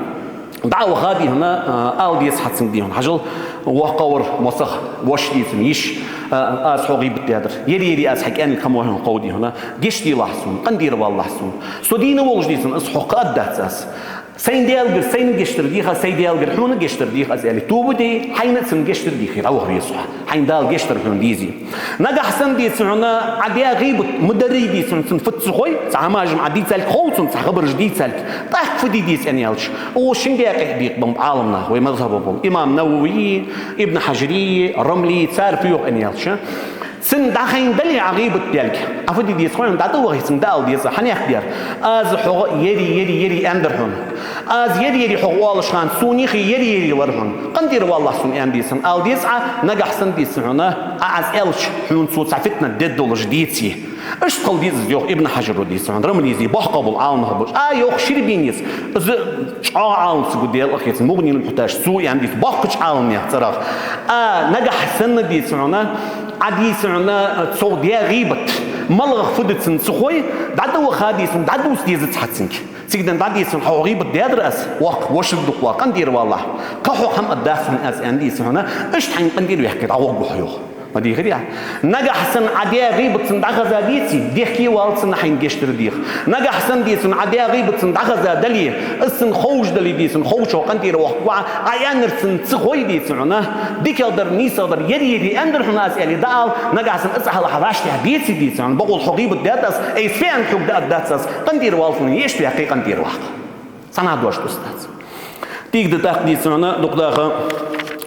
дӀа а ваха, дий хьона, а, ала деза хьа цунга, дий хьона. Хьажал, воккхагӀвар, мосах, воша, дийцача, йиша, а, аз хьо гӀийбат даьдар. Ер-ерий аз хьа кӀаьнк хӀама ва хьона, кхой, дий хьона. Гешт делахь сона, къинтӀера валалахь сона. Со дийна волаш, дийцача, из хьох кхаъаргдац аз. Сайна Даьлагара сайна гешт дар дех аз, сай Даьлагара хьона гешт дар дех аз, аьле, тоба де, хьайна а цунна гешт дар дехе, дӀаваха веза хьо. Хьайна Дала гешт дар хьона дезе. Нагахьа санна, дийцача хьона, Ӏа даь гӀийбат ма дарий, дийцача хьона, цунна фуд ца хой, цхьа хӀамаш-м Ӏа дийцалга хов цунна, цхьа хабараш дийцалга. ТӀаккха фу де деза аьнна аьлча, о, шин даькъе а декъа ба Ӏаламнаха, вай мазхӀаба бола. Имам Нававий, Ибн Хьажарий, Рамлий, цар фу йоах аьнна аьлча, Цунна дӀахайна дале Ӏа гӀийбат даьлга, Ӏа фу де деза хой хьона, дӀатӀаваха цунга, дӀаала деза, хьанех дер. Аз хьога ери, ери, ери аьннадар хьона. Аз ери, ери хьога оалаш хана, сона юхе ери, ери вар хьона. КъинтӀера валлахь сона, аьнна деза хьона, ала деза Ӏа, нагахь санна деза хьона, Ӏа аз аьлча, хьона цо цхьа фитна дергдолаш деце. Иштта хила деза из, йоах Ибн Хьажара деза хьона, Рамлизи, боккхагӀбола Ӏаламнах ба уж. А, йоах, ширбинес. Из чӀоагӀа Ӏаламсаг ва, Даьла къахетам, МугӀнил-МуӀтаж, цо аьнна деза, боккхача Ӏаламнаьха цӀерагӀа. А, нагахь санна деза хьона, Ӏа деза хьона, цох даь гӀийбат, малагӀа фу да цунна ца хой, дӀатӀаваха деза хьона, дӀадувца дезац хьа цунга. Цига денз дӀа деза хьона, хьох гӀийбат даьдар аз, воккха, вошал дукха ва, къинтӀера валлахь. Кхы хьох хӀама аргдац хьона аз, аьнна деза хьона, иштта хьайна къинтӀера ваьккхе дӀагӀоргва хьо, йоах. Ма дий хӀара. Нагахь санна Ӏа даь гӀийбат цунна дӀахеза деце, дехке валац цунна хьайна гешт дар деха. Нагахь санна деза хьона Ӏа даь гӀийбат цунна дӀахеза дале, из цунна ховш дале деза хьона, ховчох къинтӀера вахаргва Ӏа, Ӏа аьннар цунна ца хой деза хьона, дикагӀдар, нийсагӀдар, ери, ери аьннадар хьона аз, аьле, дӀаала, нагахь санна из хьалха вӀаштӀехьа деце деза хьона, бокъонца хьох гӀийбат даьд аз, ай, сен хьога дӀааргдац аз, къинтӀера вала хьона, ешта ваьккхе къинтӀера ваха. Цхьаннахьа дош дус дац. Тига да тӀаккха деза хьона, дукха даха,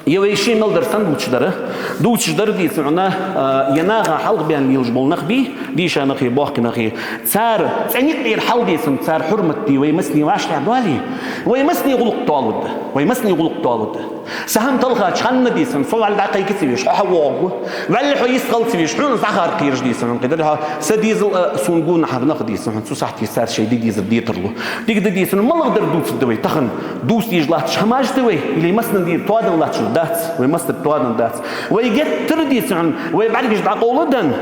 е вай ше мел дар санна дувцаш дар, дувцаш дар деза хьона, а, е наха хьалха баьнна лелаш бола нах бий, дийша нахи, боккхий нахи, цар цӀен никъ тӀера хьал деза хьона, цар хьурмат де, вай массане вӀаштӀехьа доале, вай массане гӀулакх тоалургда, вай массане гӀулакх тоалургда. Са хӀама талхача хана деза хьона, со вӀалла дӀакхайка ца везаш, хьо хьавоагӀаргва, вӀалла хьо йист хила ца везаш, хьона из дӀахаркхераш деза хьона, кхетарий хьо, са дезал а, сона гонахьара нах деза хьона, цу сахьте цар шоай де дезар дитарлу. Дика да деза хьона, малагӀдар дувцаргда вай тахан? Дувца дезаш латташ хӀамаш да вай, или массанена дера тоаденна латташ дац, вай массанена тоаденна дац. Вай геттара деза хьона, вай бӀаргаш дӀакъовла а даьнна,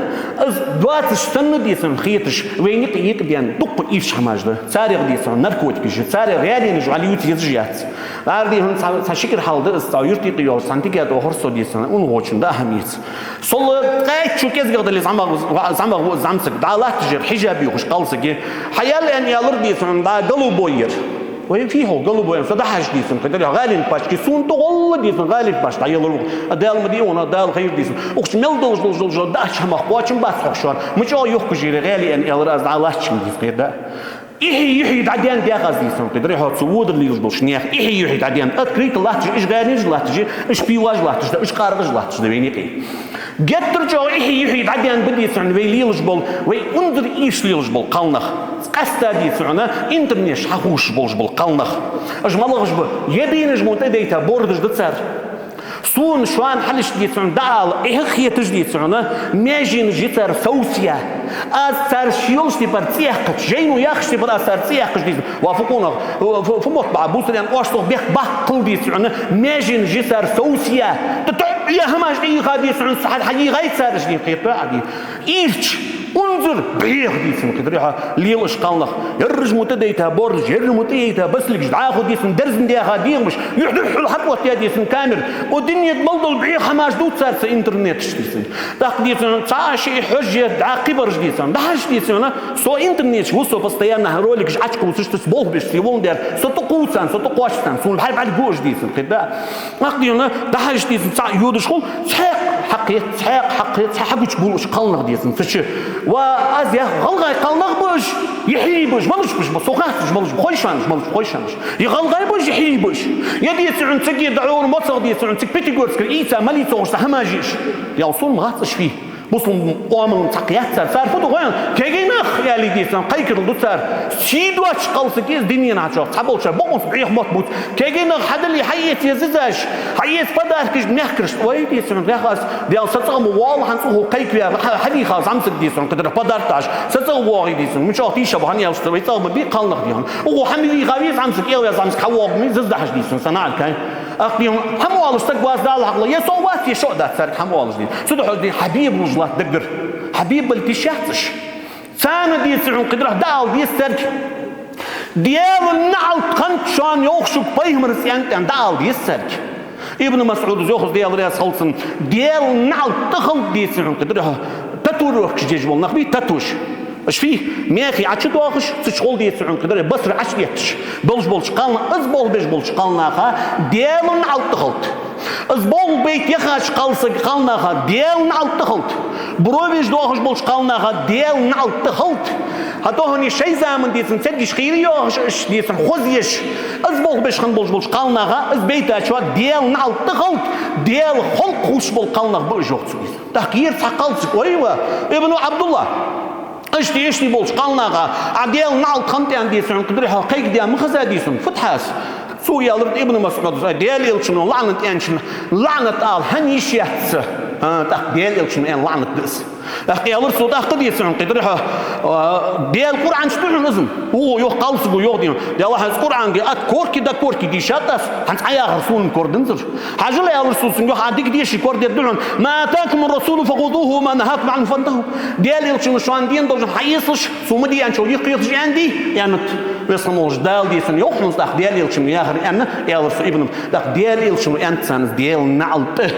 из доацаш санна деза хьона хеташ, вай никъ юкъе даьнна, дукха ирча хӀамаш да. Царех деза хьона наркотикаш я, царех гӀаьленаш вӀалла ювца езаш яц. Ара дий хьона цхьа, цхьа шикара хьал да из, цхьа юрта юкъе йолаш, цхьан тикет охар со деза хьона, унахочун да хӀама яц. Сол кхаьчача кӀезигагӀа дале зӀамагӀ, зӀамагӀ ва из зӀамсаг, дӀа латташ яр хьижаб ювхаш кхалсаг. Хьаяла аьнна аьлар деза хьона, дӀа голубой яр. Вай фий хьо, голубой, со дӀахьажа деза хьона, кхетарий хьо, гӀаьлен пачки, сона тӀагӀолла деза хьона, гӀаьлен пачки дӀаелар укхо. А Дала ма дий хьона, Дала хайр деза хьона. Укхаза мел долаш, долаш, долаш, дӀа ача хӀамах кхоачам бац хьогӀ шоана. Мича а йохкаш яр гӀаьле аьнна аьлар аз, дӀа латтача деза хьона, кхетарий. Ихьи-юхьи дӀадаьнна даьх аз деза хьона, кхетарий хьо, цу водар лелаш болча наьха ихьи-юхьи дӀадаьнна. Открыто латташ, уж гӀаьленаш латташ, уж пиваш латташ да, уж къарагӀаш латташ да вайна юкъе. Геттара чӀоагӀа ихьи-юхьи дӀадаьнна ба деза хьона вай лелаш бола, вай унзара ирча лелаш бола кхалнах. Къаьстта деза хьона интернеташ хьахьувш болаш бола кхалнах. Уж малагӀаш ба, е дийнаш мо тӀадайта бордаш да цар. Сона шоана хьалхашка деза хьона дӀаала, эхь хеташ деза хьона, маьженаш я цар совсаяь. Аз цар шоаш йолча тайпара цӀи яьккхача, жайно яхача тайпара аз цар цӀи яьккхача деза хьона, ва фу къонах, фу, фу, фу мотт ба, бусалба ян оаш цох бехк баккхал деза хьона, маьженаш я цар совсаяь. ТӀа-, тӀа-, е хӀамаш тӀайийха деза хьона, хьа-, хьайийгӀай цар уж, дий, кхетарий хьо, дий. Ирча, унзара, бӀеха деза хьона, кхетарий хьо, лела уж кхалнах. Ераш мо тӀадайта бордаш, ераш мо тӀайайта басилгаш, дӀахо деза хьона дерзан даьха дегӀамаш, юхь-духьал хьатӀаоттаяь деза хьона камера. О, дунен тӀа мел дола бӀеха хӀамаш дувц цар цу интернеташка деза хьона. ТӀаккха деза хьона цхьа а ши хьожа е дӀа кхыбараш деза хьона. ДӀахьажа деза хьона, со интернеташ ва, со постоянно роликаш Ӏочукхувсаш, цу болх беш, цу волн дер, со тӀакхувсаш, со тӀакхоачаш, сона бӀарг-бӀаргагуш деза хьона, кхетарий. ТӀаккха деза хьона, дӀахьажа деза хьона, цхьа йодаш хул, цхьаькха хьакхет, цхьаькха хьакхет, цхьа хьагуча гул уж кхалнах деза хьона цу чу. Ва аз ях, гӀалгӀай кхалнах ба уж, е хьий ба уж, малаш ба уж, ба со хац уж малаш ба, хой шоана уж малаш ба, хой шоана уж. Е гӀалгӀай ба уж, е хьий ба уж. Е деза хьона цига дӀаӀура моцагӀа деза хьона, цига Пятигорскера ийца мел ийцагӀаш са хӀамаш я уж. Ял сона ма хац уж фий. Бусалба Ӏамал цхьаккха яц цар. Цар фу ду хой хьона? Кегий нах, аьле деза хьона, кхайкарал ду цар. Сий доацача кхалсага из дунен чухь цхьаболчар бокъонца бӀеха мотт бувц. Кегий нах, хьадале, хьаэца зизаш, хьаэца подаркаш мехкарашта. Вай деза хьона, ваьха аз, Даьла, са цӀагӀа ма воалл хьона, цӀагӀа кхайкаваь, хьа-, хьавийха зӀамсаг деза хьона, кхетарий хьо, подарок деш, са цӀагӀа воагӀе деза хьона. Мичахьа тийша ба хьона, аьлча, вай цӀагӀа ма бий кхалнах деза хьона. Укхо хьавийхаве зӀамсаг, кӀелваь зӀамсаг хьавоагӀа ма вий, зиза дӀахьажа деза хьона, са наӀарга кхайна. ТӀаккха деза хьона, хӀама оалаш саг вац, Дала хьакъ лой, е со вац, е шо а дац царга хӀама оалаш деза. Цудухьа деза хьона, хьабибалуш латт даггара. Хьабибал тиша яц уж. Царна деза хьона, кхетарий хьо, дӀаала деза царга. Даьла наӀалт хиннад шоана, йоах, шуга пайхамара цӀен тӀа, аьнна, дӀаала деза царга. Ибн МасӀуда йоах, Даьла раьза хилва цунна, Даьла наӀалт тӀахилда деза хьона, кхетарий хьо, татуировкаш деш бола нах бий, татуш. Аш фий, мехий Ӏочудоахаш, цу чу гӀолла, деций хьона, кхыдар Басра Ӏочудетташ болаш болча кхална-, из болх беш болча кхалнаха Даьла наӀалт тӀахилда. Из болх бейта яхача кхалсага, кхалнаха Даьла наӀалт тӀахилда. Бровеш доахаш болча кхалнаха Даьла наӀалт тӀахилда. ХӀаьта хӀанз шоай заман, деций хьона, цергаш хийла йоахаш, аш, деций хьона, хозъеш, из болх беш хинна болаш болча кхалнаха, из бейтачоа Даьла наӀалт тӀахилда. Даьла халкъ хувцаш бола кхалнах ба уж, йоах цо, деций. ТӀаккха ер цхьа кхалсаг: «Ой, ва Ибн Ӏабдуллахь, иштта, иштта болча кхалнаха Ӏа Даьла наӀалт тӀахиннад», — аьнна, деций хьона, кхыдар хьо кхайкадаь ма хеза, деций хьона. Фу да хьа из? Цо аьлар, Ибн МасӀуда: «Ай, Даьла Элчано лаӀнат аьнначун лаӀнат ала хӀана йиш яц?» А, тӀаккха Даьла Элчано аьнна лаӀнат да из. ТӀаккха аьлар цо, тӀаккха, деций хьона, кхыдар хьо, а, Даьла Къуръан чу да хьона из? «О, — йоах кхалсаго, — йоах, — деций, Даьла хьа из Къуръанга от корки до корки дийшад аз, хӀанз Ӏа яхар сона корадаьннзар. Хьажал, — аьлар цо цунга, — йоах, — Ӏа дика дешаш корадергда хьона: ما آتاكم الرسول فخذوه وما نهاكم عنه فانتهوا. Даьла Элчано шоана денна долча хьаэцалаш, цо ма де аьнначул юхакхеталаш аьннадий», — аьннад. Веза хинна волча Дала, деций хьона, йоах хьона тӀаккха Даьла Элчано яхар аьнна, аьлар цо, Ибн. ТӀаккха Даьла Элчано аьннад царна из Даьла наӀалт тӀа.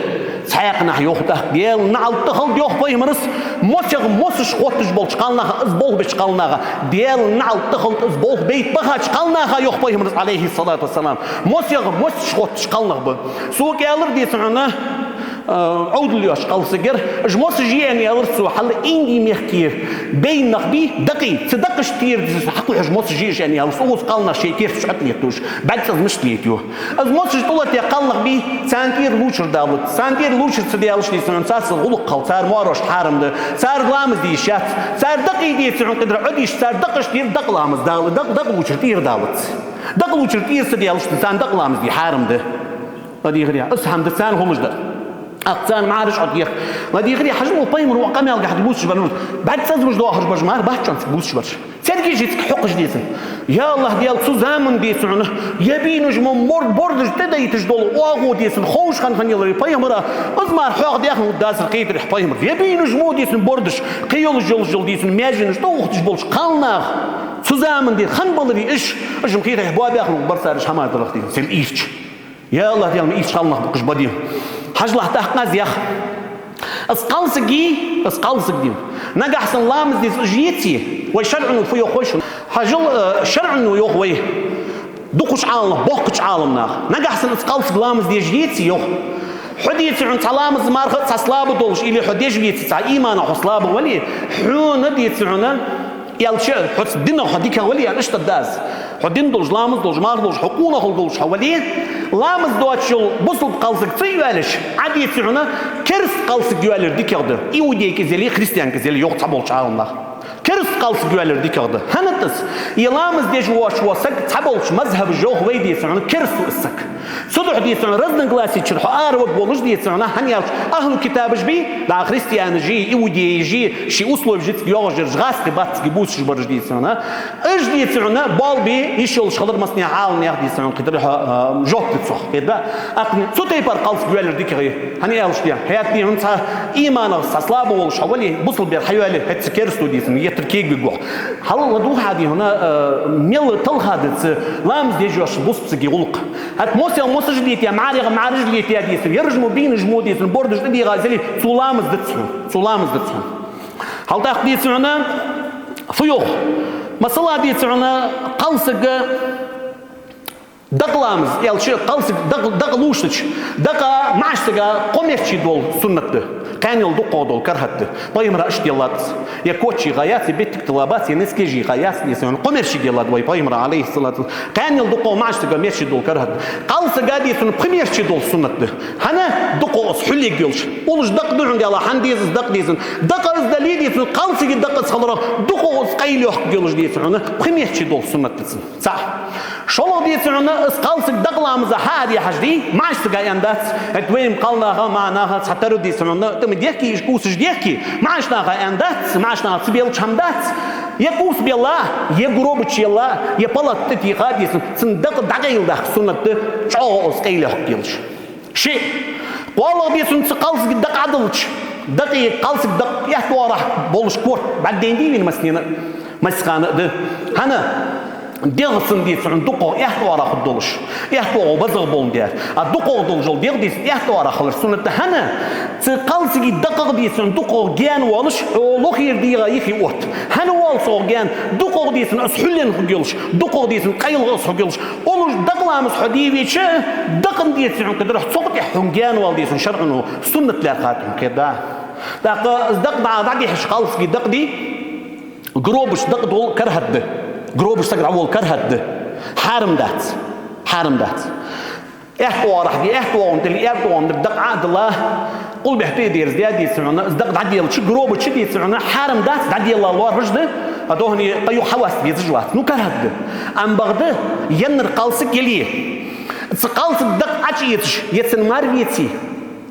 Цхьаькханахьа, йоах, тӀаккха Даьла наӀалт тӀахилда, йоах пайхамара, мосех мосаш хотташ болча кхалнаха, из болх беча кхалнаха Даьла наӀалт тӀахилда, из болх бейта бахача кхалнаха, йоах пайхамара, Ӏалайхи ссалату вассалам. Мосех мосаш хотташ кхалнах ба. Цо аьлар, деций хьона, а, Ӏовдал йоацача кхалсагага: «Аш мосаш йий?» — аьнна, аьлар цо. «Хьал Инди мехка бейна нах бий, дакъий, цу дакъашта тӀера, деций хьона, хьакхухьаш мосаш йий аш», — аьнна, аьлар цо. Укхаза кхалнах шоай керта чу Ӏотиллеташ, бӀарга цӀаза мишта летайо. Из мосаш тӀалатта кхалнах бий, царна тӀера лувчар далац. Царна тӀера лувчар ца даьлча, деций хьона, царца гӀулакх хила, цар маьрашта хьарам да, цар ламаз де йиш яц. Цар дакъий, деций хьона, кхыдар Ӏодийша, цар дакъашта тӀера дакъа ламаз дала, дакъа, дакъа лувчар тӀера далац. Дакъа лувчар тӀера ца даьлча, царна дакъа ламаз де хьарам да. ЛадийгӀарий, из хӀама да царна хулаш дар. ТӀаккха царна маьраш Ӏотеха. ЛадийгӀарий, хьажал, пайхамара укх къамаьлагахьа дувцаш бар, бӀарга цӀаза мишта доахаш бараш мара, бахьчонца дувцаш бараш. Цергаш йицка хьокхаш, деций хьона. Я АллахӀ, Даьла, цу заман, деций хьона, е бийнаш мо мор-, бордаш тӀадайташ дола оагӀув, деций хьона, ховш хинна хиннай пайхамара. Из мара хьоахадаь хиннад дацар, кхетарий хьо, пайхамара. Е бийнаш мо, деций хьона, бордаш кхы йолаш, йолаш йола, деций хьона, маьженаш тӀаухийташ болча кхалнаха цу заман де хинна баларе уж, уж-м, кхетарий хьо, боабаь хинна бараш, цар уж хӀама даларах, деций хьона, сел ийрча. Я АллахӀ, Даьла, ма ийрча кхалнах ба-кх уж, ба, деций. Хьажалахь тӀаккха аз яхар. Из кхалсаг, из кхалсаг, деций хьона, нагахьа санна ламаз деш уж еце, вай шарӀо фу йоах, хой шоана? Хьажал, э, шарӀо йоах вай, дукхача Ӏаламнаха, боккхача Ӏаламнаха. Нагахьа санна из кхалсаг ламаз деш еце, йоах, хьо, деций хьона, цхьа ламаз марха а цхьа слаба долаш, или хьо деш веце, цхьа иманах хьо слаба вале, хьона, деций хьона, аьлча, хьоца динах хьо дикагӀа вале, аьнна, иштта да из. Хьо дин долаш, ламаз долаш, марха долаш, хьо къонахчал долаш хьо вале, ламаз доацаш йола бусалба кхалсаг ца йоалаеш, Ӏа, деций хьона, кераста кхалсаг йоалаяр дикагӀа да. Иудейка из яле, христианка из яле, йоах цхьаболча Ӏаламнаха. Кераста кхалсаг йоалаяр дикагӀа да. ХӀана да из? Е ламаз деш воацаш вола саг, цхьаболча мазхӀабаша йоах вай, деций хьона, кераста ва из саг. Цудухьа, деций хьона, разногласечура хьо араваргволаш, деций хьона, хӀана аьлча, ахӀлу китабаш бий, да, христианаш а, иудейш а, шоай условеш йицке йоагӀаш яраш, гӀазкхий, баттагӀий бувцаш бараш, деций хьона. Уж, деций хьона, болх бе йиш йолаш хилар массанахьа Ӏаламнаха, деций хьона, кхетарий хьо, а, жоп да цох, хетарий? ТӀаккха цу тайпара кхалсаг йоалаяр дикагӀа я. ХӀана аьлча, дий, хӀаьта, дий хьона, цхьа иманах цхьа слаба волаш хьо вале, бусалба вар хьайоалае, хӀаьта цу керастал, деций хьона, еттар кегабергба хьо. Хьажал, ладувгӀа хьа, дий хьона, э, мел талха да цу ламаз деш йоацача бусалба сага гӀулакх. ХӀаьта мосех мосаш летаяь, маьрех маьраш летаяь, деций хьона, ераш мо, бийнаш мо, деций хьона, бордаш тӀадийгӀа из яле, цо ламаз дац хьона, цо ламаз дац хьона. Хьажал тӀаккха, деций хьона, фу йоах? Масала, деций хьона, кхалсага дакъа ламаз, аьлча, кхалсаг дакъа, дакъа лувчача, дакъа маӀача сага кхо мерчи дола суннат да, кхаьннел дукхагӀа дола карахӀат да. Пайхамара иштта деллад из. Е коччий гӀа яц, е беттага тилла бац, е носкежий гӀа яц, деций хьона, кхо мерчи деллад вай пайхамара, Ӏалайхи ссалату вассалам. Кхаьннел дукхагӀа маӀача сага мерчи дола карахӀат да. Кхалсага, деций хьона, пхи мерчи дола суннат да. ХӀана? ДукхагӀа из хьулъергйолаш. Уллаш дакъа да хьона, Даьла, хӀана деза из дакъа, деций хьона? Дакъа из дале, деций хьона, кхалсага дакъа из хиларах дукхагӀа из къайла йохкаргйолаш, деций хьона, пхи мерчи дола суннат да цун. ЦаӀ. ШоллагӀа, деций хьона, из кхалсаг дакъа ламаза хьаарадехьаш, дий, маӀача сага аьнна дац. ХӀаьта вай-м кхалнаха, маӀа наха цхьатарра, деций хьона, тӀема дехке, уж кувсаш дехке, маӀача наха аьнна дац, маӀача наха ца белча хӀама дац. Е кувс белла, е гробач елла, е палат тӀатеха, деций хьона, цун дакъа дӀакъайладаккха суннат да, чӀоагӀа из къайла йохкаргйолаш. Шиъ. КхоалагӀа, деций хьона, цу кхалсага дакъа Ӏодиллача, дакъа, кхалсага дакъа, эхь тӀа оагӀорахьа болаш корта бӀаргадайна дий вайна массанена, массахана а да. ХӀана? дегӀ цун, дийцар хьона, дукхагӀа аьтта оагӀорахьа хургдолаш, аьтта оагӀув базагӀа боландаь. А дукхагӀа долаш дола дегӀ, дийцар хьона, аьтта оагӀорахьа хилар суннат да. ХӀана? Цу кхалсага дакъа, дийцар хьона, дукхагӀа гаьна воалаш, хьо лохера дегӀа юхе отт. ХӀана воал цох гаьна? ДукхагӀа, дийцар хьона, из хьуллен хургйолаш, дукхагӀа, дийцар хьона, къайлагӀа из хургйолаш. Олуш дакъа ламаз хьо де вича, дакъан, дийцар хьона, кхы дӀахо цох тӀехьа хьона гаьна воал, дийцар хьона, шарӀо суннат лаьрхӀад хьона кхы, да. ТӀаккха из дакъа дӀа-, дӀадихьаш, кхалсага дакъа де, гробаш дакъа дола карахӀат да. Гробаш саг дӀаволла карахӀат да. Хьарам дац. Хьарам дац. Аьтта оагӀорахьа де, аьтта оагӀон тӀа, аьрда оагӀон тӀа дакъа Ӏо а дилла, къулбехьа тӀа а дерзадаь, дийцар хьона, из дакъа дӀаделча, гробаш чу, дийцар хьона, хьарам дац, дӀаделла лоархӀаш да, а дохьа-м кхы юха хьаваста везаш вац. Ну, карахӀат да. Амма бакъда, еннар кхалсаг яле, цу кхалсага дакъа Ӏочуэцаш, е цун мар веце,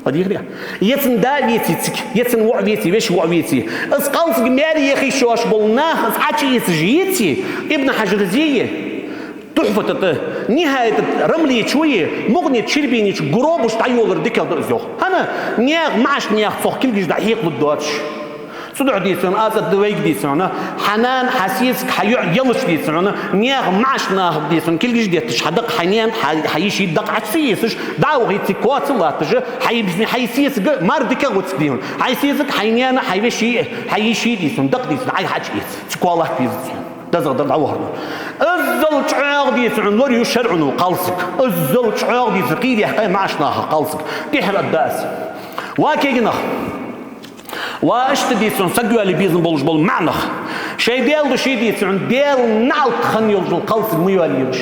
Ӏодийхарий? Е цун да веце цига, е цун воӀ веце, веший воӀ веце. Из кхалсаг маьре яха йиш йоацаш бола нах из Ӏочуэцаш еце, Ибн Хьажара зе я Тухьфата тӀа, Нихьаята тӀа, Рамле чу я, Мугъни Чирбини чу гробаш дӀайоллар дикагӀа да из, йоах. ХӀана? Наьха маӀача наьха цох кулгаш дӀахьекхалургдоацаш. Цудухьа, дийцар хьона, аз аргда вайга, дийцар хьона, хьа нана, хьа сесаг, хьа йоӀ ялча, дийцар хьона, наьха маӀача нахага, дийцар хьона, кулгаш детташ, хьа дакъа, хьа наьна, хьа, хьа йиший дакъа Ӏочу ца эцаш, дӀа а вахе, цига коа ца латташ, хьай, хьай сесага мар дикагӀа вац, дийцар хьона. Хьай сесаг, хьай наьна, хьай веший, хьай йиший, дийцар хьона, дакъа, дийцар хьона, Ӏай хьачуэца. Цига коа латта везац хьона. Дезагӏа дар дӏавахар. Иззал чӏоагӏа, дийцар хьона, лораю шарӏо кхалсаг. Иззал чӏоагӏа, дийцар, кхийдехкай маӏаш наха кхалсаг. Тӏехьара аргда аз. Ва кегий нах. Ва иштта, дийцар хьона, саг йоалае безам болаш бола маӏа нах. Шоай Даьла души, дийцар хьона, Даьла наӏалт хинна йолаш дола кхалсаг ма йоалае уж.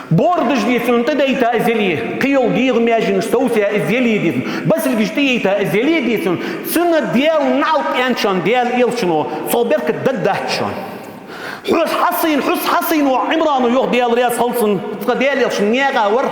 Бордаш, дийцар хьона, тӏадайта из яле, кхыйола дегӏа маьженаш совсая из яле, дийцар хьона, басилгаш тӏайайта из яле, дийцар хьона, цунна Даьла наӏалт аьннад шоана Даьла элчано, цох беркат даргдац шоана. Хьо хьасайна, хьо хьасайна ва, Ӏимрано йоах, Даьла раьза хилва цунна, цкъа Даьла элча наькъа вар.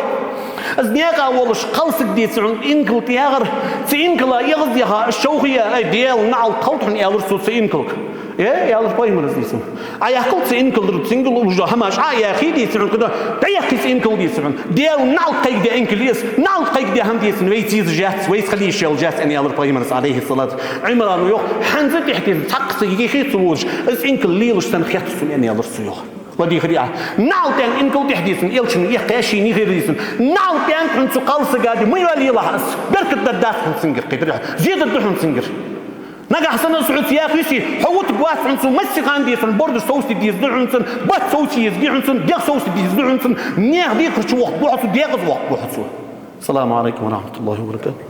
Из наькъа волаш кхалсаг, дийцар хьона, инкал тӏаягӏар, цу инкала эгӏазъяха, из човхаяь, ай, Даьла наӏалт хилда хьона, аьлар цо цу инкалга. Э, аьлар пайхамара, дийцар хьона. Ӏояьккхал цу инкалдара, цу инкала уллаш дола хӏамаш Ӏо а яьхе, дийцар хьона, кхы да, дӏаяьккхе цу инкала, дийцар хьона. Даьла наӏалт кхайкадаь инкал я из, наӏалт кхайкадаь хӏама, дийцар хьона, вайца езаш яц, вайца хила йиш йолаш яц, аьнна, аьлар пайхамара, Ӏалайхи ссалату. Ӏимрано йоах, хӏанз а тӏехьа, дийцар хьона, цхьаккха саг юхе ца водаш, из инкал лелаш санна хет сона, аьнна, аьлар цо, йоах. Ва дийхарий Ӏа. Наӏалт аьнна инкал тӏехьа, дийцар хьона, элчано эккхаяьй ший нихера, дийцар хьона. Наӏалт аьннад хьона цу кхалсагага, ма йоалаелахь из. Беркат даргдац хьона цунгара, кхетарий Ӏа. Зе дергда хьона цунгара. Нагахьа санна из хьоца яхе йисе, хьо вутаргвац хьона цо, массе хана, дийцар хьона, бордаш совцаде дезаргда хьона цунна, бат совцае езаргья хьона цунна, дегӏ совцаде дезаргда хьона цунна, наьха декхарча вохаргва хьо цо, декъаза вохаргва хьо цо. السلام عليكم ورحمة الله وبركاته.